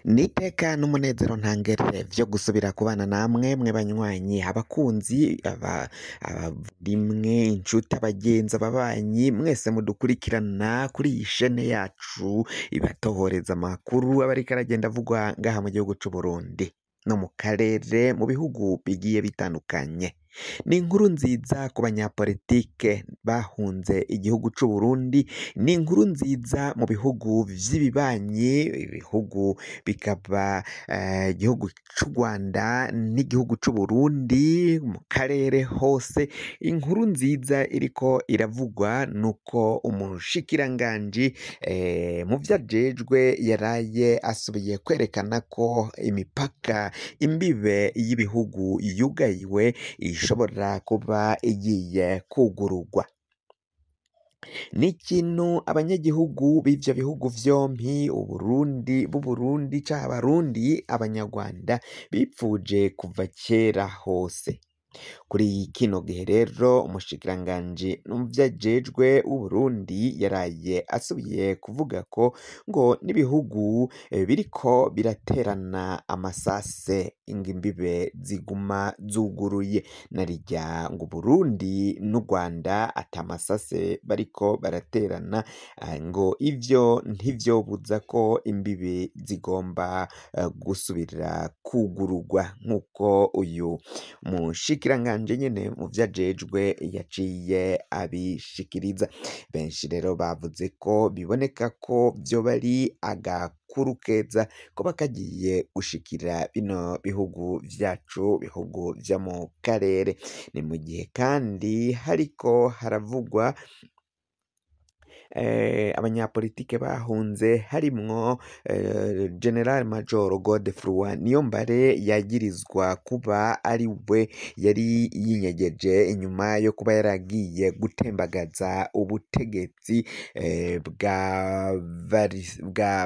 Ni iteka n'umunezero ntangere vyo gusubira kubana namwe mwe banywanyi, abakunzi, abavandimwe, incuti, abagenzi, ababanyi, mwese mudukurikirana kuri iyi shene yacu ibatohoreza amakuru aba ariko aragenda avugwa ngaha mu gihugu c'Uburundi no mu karere, mu bihugu bigiye bitandukanye. Ni inkuru nziza ku banyapolitike bahunze igihugu c'Uburundi, ni inkuru nziza mu bihugu vy'ibibanyi, ibihugu bikaba igihugu c'u Rwanda n'igihugu c'Uburundi, mu karere hose. Inkuru nziza iriko iravugwa nuko umushikiranganji mu vyo ajejwe yaraye asubiye kwerekana ko imipaka, imbibe y'ibihugu yugayiwe ishobora kuba igiye kwugururwa. Ni ikintu abanyagihugu b'ivyo bihugu vyompi, Uburundi b'Uburundi canke abarundi, abanyarwanda bipfuje kuva kera hose. Kuri kino gihe rero umushikiranganji muvyo ajejwe w'Uburundi yaraye asubiye kuvuga ko ngo n'ibihugu biriko biraterana amasase ngo imbibe ziguma zuguruye, narirya ngo Uburundi n'u Rwanda ata masase bariko baraterana, ngo ivyo ntivyobuza ko imbibe zigomba gusubira kwugururwa, nk'uko uyu mushikiranganji nyene mu vyo ajejwe yaciye abishikiriza. Benshi rero bavuze ko biboneka ko vyoba ari agakuru keza koba kagiye gushikira bino bihugu vyacu, bihugu vyo mu karere. Ni mu gihe kandi hariko haravugwa abanyapolitike bahunze harimwo General Major Godefroid Niyombare yagirizwa kuba ari we yari yinyegeje inyuma yo kuba yaragiye gutembagaza ubutegetsi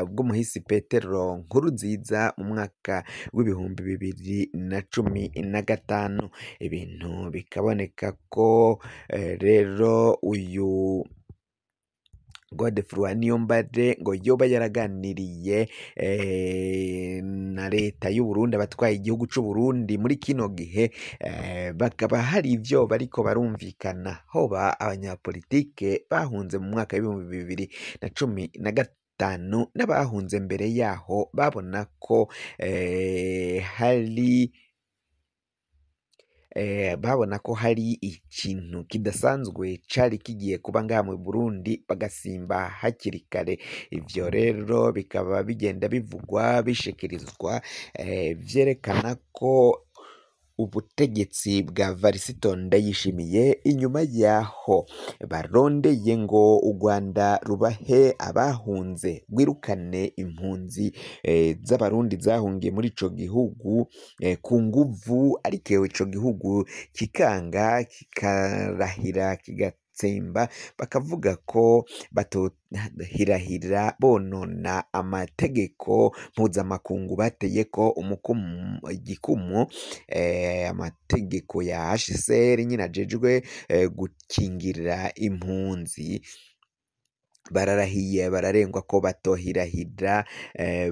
bw'umuhisi Petero Nkurunziza mu mwaka w'2015. Ibintu bikaboneka ko rero uyu Godefroid Niyombare ngo yoba yaraganiriye na leta y'Uburundi, abatwaye igihugu c'Uburundi muri kino gihe, bakaba hari ivyo bariko barumvikana. Hoba abanyapolitike bahunze mu mwaka w'2015 n'abahunze mbere yaho babona ko hari babona ko hari ikintu kidasanzwe cari kigiye kuba ngaha mu Burundi, bagasimba hakiri kare. Ivyo rero bikaba bigenda bivugwa bishikirizwa, vyerekana ko ubutegetsi bwa Varisito Ndayishimiye inyuma yaho barondeye ngo u Rwanda rubahe abahunze, rwirukane impunzi z'abarundi zahungiye muri ico gihugu ku nguvu, ariko ico gihugu kikanga, kikarahira, kigatsemba, bakavuga ko batohirahira bonona amategeko mpuzamakungu bateyeko igikumu, amategeko ya HCR nyene ajejwe gukingira impunzi. Bararahiye bararengwa ko batohirahira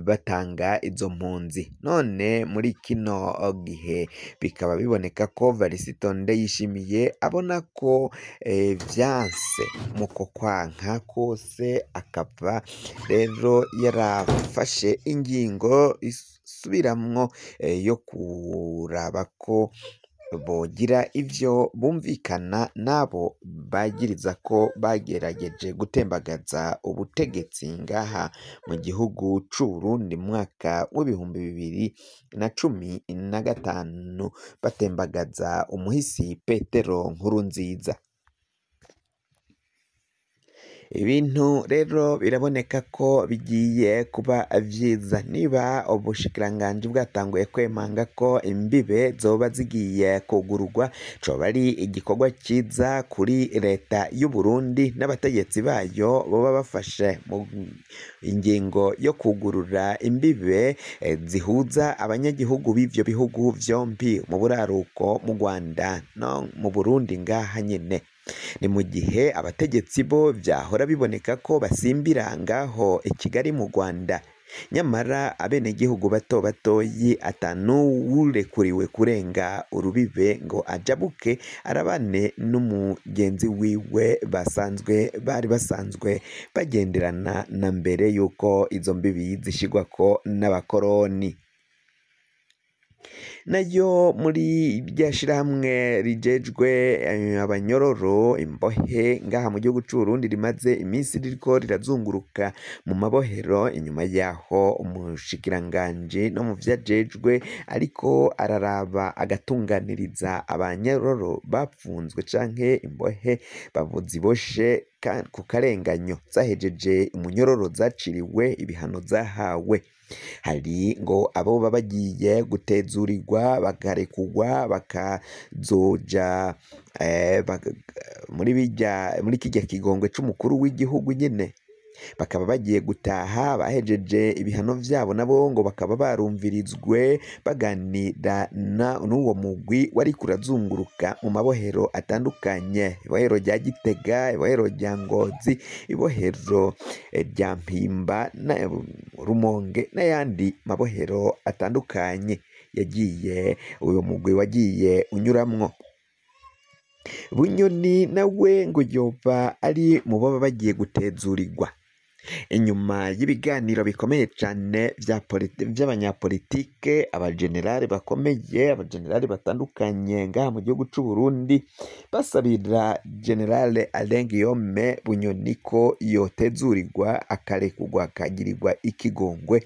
batanga izo mpunzi. None muri kino gihe bikaba biboneka ko Varisito Ndayishimiye abona ko vyanse muko kwanka kose, akaba rero yarafashe ingingo isubiramwo yo kuraba ko bogira ivyo bumvikana n'abo bagiriza ko bagerageje gutembagaza ubutegetsi ngaha mu gihugu c'Uburundi mu mwaka w'2015, batembagaza umuhisi Petero Nkurunziza. Ibintu rero biraboneka ko bigiye kuba vyiza niba ubushikiranganji bwatanguye kwemanga ko imbibe zoba zigiye kugururwa, coba ari igikorwa ciza kuri leta y'Uburundi n'abategetsi bayo boba bafashe mu ingingo yo kugurura imbibe zihuza abanyagihugu b'ivyo bihugu vyompi, mu buraruko mu Rwanda no mu Burundi ngaha nyene. Ni mu gihe abategetsi bo vyahora biboneka ko basimbira ngaho i Kigali mu Rwanda. Nyamara abenegihugu bato batoyi atanuwurekuriwe kurenga urubibe ngo ajabuke arabane n'umugenzi wiwe basanzwe bari basanzwe bagenderana na mbere yuko izo mbibi zishigwako n'abakoroni. Nayo muri rya shirahamwe rijejwe abanyororo imbohe ngaha mu gihugu c'Uburundi rimaze iminsi ririko rirazunguruka mu mabohero, inyuma yaho umushikiranganji no mu vyajejwe ariko araraba agatunganiriza abanyororo bapfunzwe canke imbohe ziboshe ku karenganyo zahejeje umunyororo zaciriwe ibihano zahawe. Hari ngo abo baba bagiye gutezurirwa bakarekurwa bakazoja muri kirya kigongwe c'umukuru w'igihugu nyene, bakaba bagiye gutaha bahejeje ibihano vyabo, nabo ngo bakaba barumvirizwe baganira n'uwo mugwi wariko urazunguruka mu mabohero atandukanye, ibohero rya Gitega, ibohero rya Ngozi, ibohero rya Mpimba na Rumonge n'ayandi mabohero atandukanye yagiye uwo mugwi wagiye unyuramwo. Bunyoni nawe ngo yoba ari mu baba bagiye gutezurirwa. Inyuma y'ibiganiro bikomeye cane vy'abanyapolitike, abajenerali bakomeye, abajenerali batandukanye ngaha mu gihugu c'Uburundi basabira Generale Alain Guillaume Bunyoni ko yotezurirwa akarekurwa akagirirwa ikigongwe,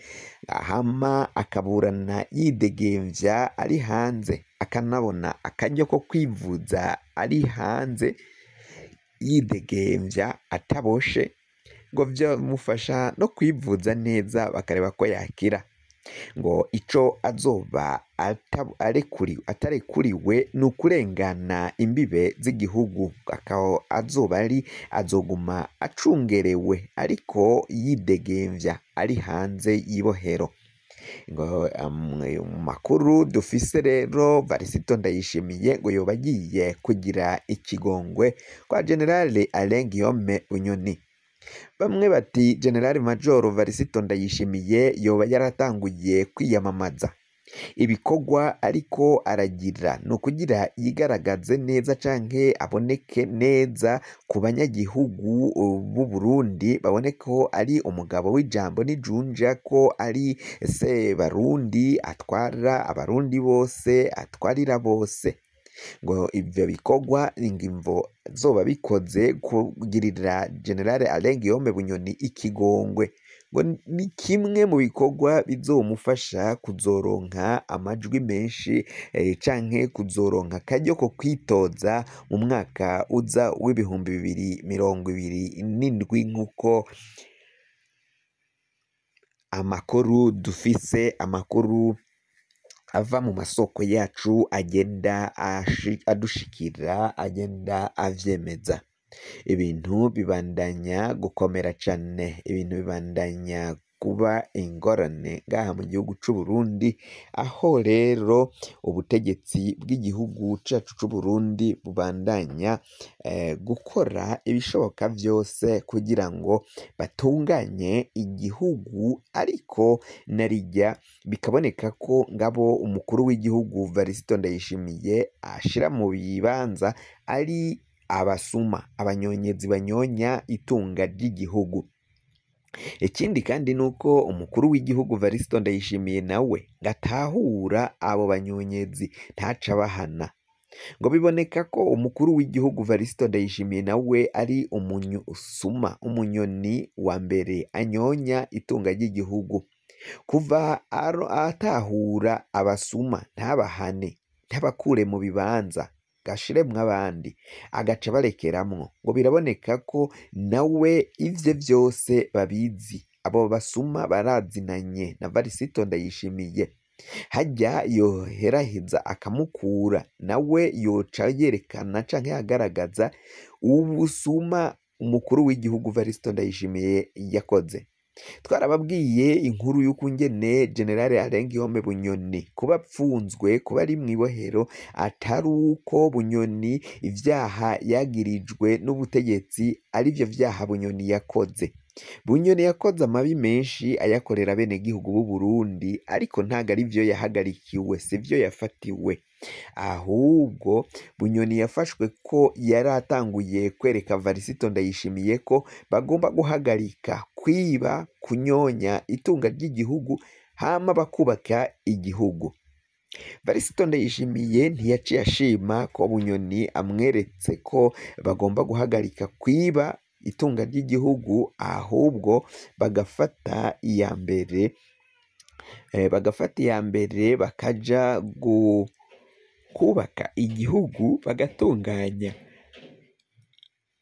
hama akaburana yidegemvya ari hanze, akanabona akaryo ko kwivuza ari hanze yidegemvya ataboshe, ngo vyomufasha no kwivuza neza bakareba ko yakira. Ngo ico azoba atarekuriwe ni ukurengana imbibe z'igihugu, akaba azoba ari azoguma acungerewe ariko yidegemvya ari hanze y'ibohero. Ngo mu makuru dufise rero Varisito Ndayishimiye ngo yoba agiye kugira ikigongwe kwa Generale Alain Guillaume Bunyoni. Bamwe bati General Major Varisito Ndayishimiye yoba yaratanguye kwiyamamaza, ibikorwa ariko aragira ni ukugira yigaragaze neza canke aboneke neza ku banyagihugu b'u Burundi, babone ko ari umugabo w'ijambo n'ijunja, ko ari Sebarundi atwara abarundi bose, atwarira bose. Ngo ivyo bikorwa ingimvo zoba bikoze kugirira General Alain Guillaume Bunyoni ikigongwe, ngo ni kimwe mu bikorwa bizomufasha kuzoronka amajwi menshi canke kuzoronka akaryo ko kwitoza mu mwaka uza w'2027, nk'uko amakuru dufise, amakuru ava mu masoko yacu agenda adushikira, agenda avyemeza. Ibintu bibandanya gukomera cane, ibintu bibandanya kuba ingorane ngaha mu gihugu c'Uburundi, aho rero ubutegetsi bw'igihugu cacu c'Uburundi bubandanya gukora ibishoboka vyose kugira ngo batunganye igihugu, ariko narirya bikaboneka ko ngabo umukuru w'igihugu Varisito Ndayishimiye ashira mu bibanza ari abasuma, abanyonyezi banyonya itunga ry'igihugu. Ikindi kandi nuko umukuru w'igihugu Varisito Ndayishimiye nawe gatahura abo banyonyezi ntaca bahana. Ngo biboneka ko umukuru w'igihugu Varisito Ndayishimiye nawe ari umusuma, umunyoni wa mbere anyonya itunga ry'igihugu. Kuva atahura abasuma ntabahane, ntabakure mu bibanza, gashiremwo abandi, agaca barekeramwo. Ngo biraboneka ko nawe ivyo vyose babizi, abo basuma barazinanye na Varisito Ndayishimiye. Harya yoheraheza akamukura, nawe yoca yerekana canke agaragaza ubusuma umukuru w'igihugu Varisito Ndayishimiye yakoze. Twarababwiye inkuru y'ukungene General Alain Guillaume Bunyoni kuba apfunzwe, kuba ari mw'ibohero, atari uko Bunyoni ivyaha yagirijwe n'ubutegetsi arivyo vyaha Bunyoni yakoze. Bunyoni yakoze amabi menshi ayakorera abenegihugu b'u Burundi, ariko ntago ari vyo yahagarikiwe, sivyo yafatiwe. Ahubwo Bunyoni yafashwe ko yari atanguye kwereka Varisito Ndayishimiye ko bagomba guhagarika kwiba, kunyonya itunga ry'igihugu hama bakubaka igihugu. Varisito Ndayishimiye ntiyaciye ashima ko Bunyoni amweretse ko bagomba guhagarika kwiba itunga ry'igihugu, ahubwo bagafata iya mbere bakaja kubaka igihugu, bagatunganya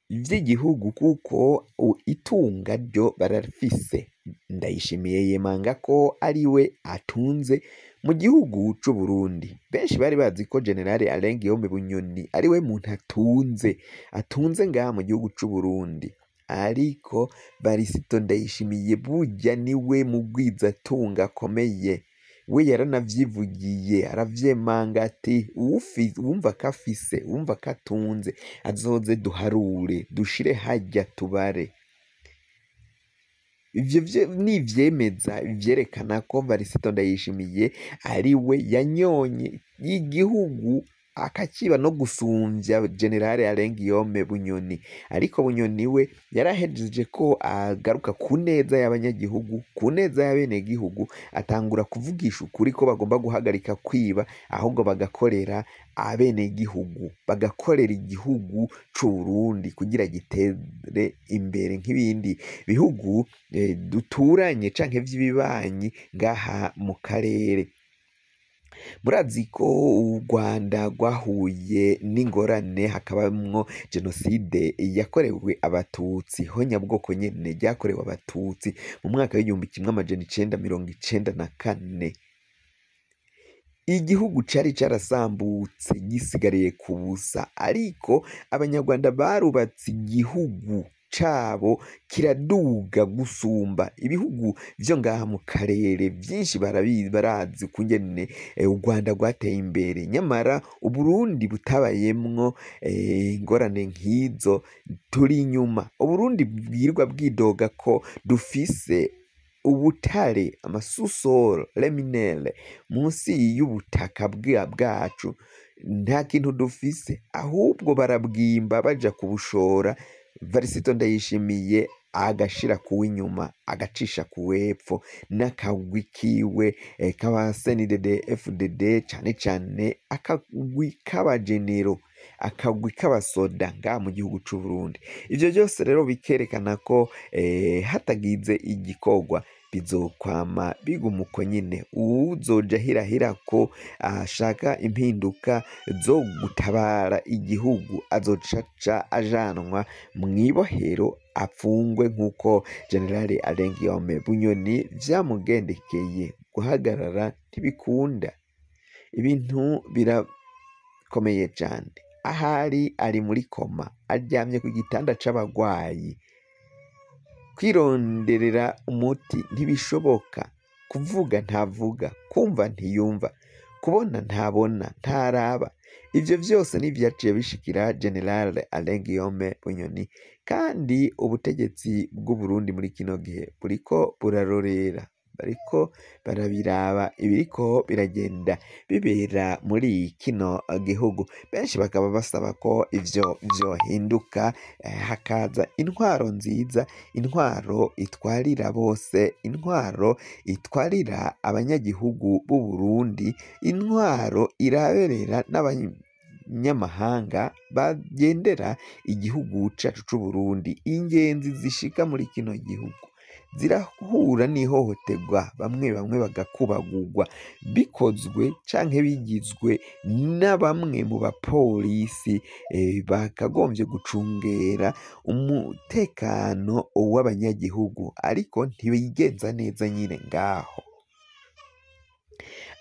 ivy'igihugu kuko itunga ryo bararifise. Ndayishimiye yemanga ko ariwe atunze mu gihugu c'u Burundi. Benshi bari bazi ko General Alain Guillaume Bunyoni ariwe muntu atunze ngaha mu gihugu c'u Burundi, ariko Varisito Ndayishimiye burya niwe mugwizatunga akomeye. We yaranavyivugiye aravyemanga ati uwumva ko afise, uwumva ko atunze azoze duharure, dushire harya tubare. Ivyo nivyemeza vyerekana ko Varisito Ndayishimiye ari we yanyonye igihugu akakiba no gusumvya General Alain Guillaume Bunyoni. Ariko Bunyoni we yarahejeje ko agaruka ku neza y'abanyagihugu, ku neza y'abenegihugu, atangura kuvugisha ukuri ko bagomba guhagarika kwiba, ahubwo bagakorera abenegihugu, bagakorera igihugu c'u Burundi kugira gitere imbere nk'ibindi bihugu duturanye canke vy'ibibanyi ngaha mu karere. Murazi ko u Rwanda rwahuye n'ingorane, hakabamwo jenoside yakorewe abatutsi, honyabwoko nyene ryakorewe abatutsi mu mwaka w'1994. Igihugu cari carasambutse gisigariye ku busa, ariko abanyarwanda barubatse igihugu cabo kiraduga gusumba ibihugu vyo ngaha mu karere. Vyinshi barazi kungene u Rwanda rwateye imbere, nyamara Uburundi butabayemwo ingorane nk'izo turi inyuma. Uburundi bwirwa bwidoga ko dufise ubutare, amasusoro leminere munsi y'ubutaka bwacu, nta kintu dufise, ahubwo barabwimba baja kubushora. Varisito Ndayishimiye agashira kuw'inyuma, agacisha kuw'epfo n'akagwi kiwe k'aba CNDD FDD, cane cane akagwi k'abagenero, akagwi k'abasoda ngaha mu gihugu c'u Burundi. Ivyo vyose rero bikerekana ko hatagize igikorwa bizokwama biguma uko nyene. Uwuzoja ahirahira ko ashaka impinduka zo gutabara igihugu azoca ajanwa mw'ibohero apfungwe nk'uko General Alain Guillaume Bunyoni vyamugendekeye. Guhagarara ntibikunda, ibintu birakomeye cane. Ahari ari muri koma, aryamye ku gitanda c'abagwayi. Kwironderera umuti ntibishoboka, kuvuga ntavuga, kumva ntiyumva, kubona ntabona, ntaraba. Ivyo vyose nivyaciye bishikira General Alain Guillaume Bunyoni, kandi ubutegetsi bw'u Burundi muri kino gihe buriko burarorera, bariko barabiraba ibiriko biragenda bibera muri kino gihugu. Benshi bakaba basaba ko ivyo vyohinduka, hakaza intwaro nziza, intwaro itwarira bose, intwaro itwarira abanyagihugu b'u Burundi, intwaro iraberera n'abanyamahanga bagendera igihugu cacu c'u Burundi. Ingenzi zishika muri kino gihugu zirahura n'ihohoterwa, bamwe bamwe bagakubagurwa bikozwe canke bigizwe na bamwe mu bapolisi bakagombye gucungera umutekano w'abanyagihugu, ariko ntibigenza neza nyine ngaho.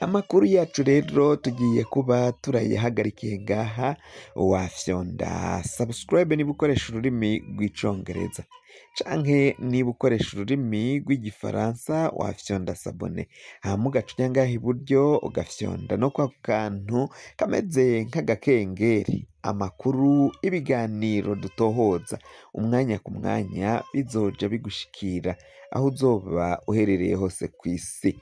Amakuru yacu rero tugiye kuba turayahagarikiye ngaha. Wafyonda subscribe niba ukoresha ururimi rw'icongereza, canke niba ukoresha ururimi rw'igifaransa wafyonda s'abonner, hama ugaca uja ngaha iburyo ugafyonda no kwa kantu kameze nk'agakengeri. Amakuru, ibiganiro dutohoza umwanya ku mwanya bizoja bigushikira aho uzoba uherereye hose kw'isi.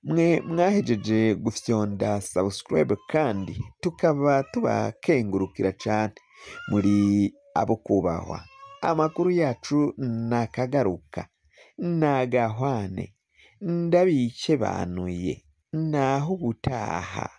Mwe mwahejeje gufyonda subscribe kandi tukaba tubakengurukira cane, muri abo kubahwa. Amakuru yacu nakagaruka, nagahwane, ndabikebanuye, naho ubutaha.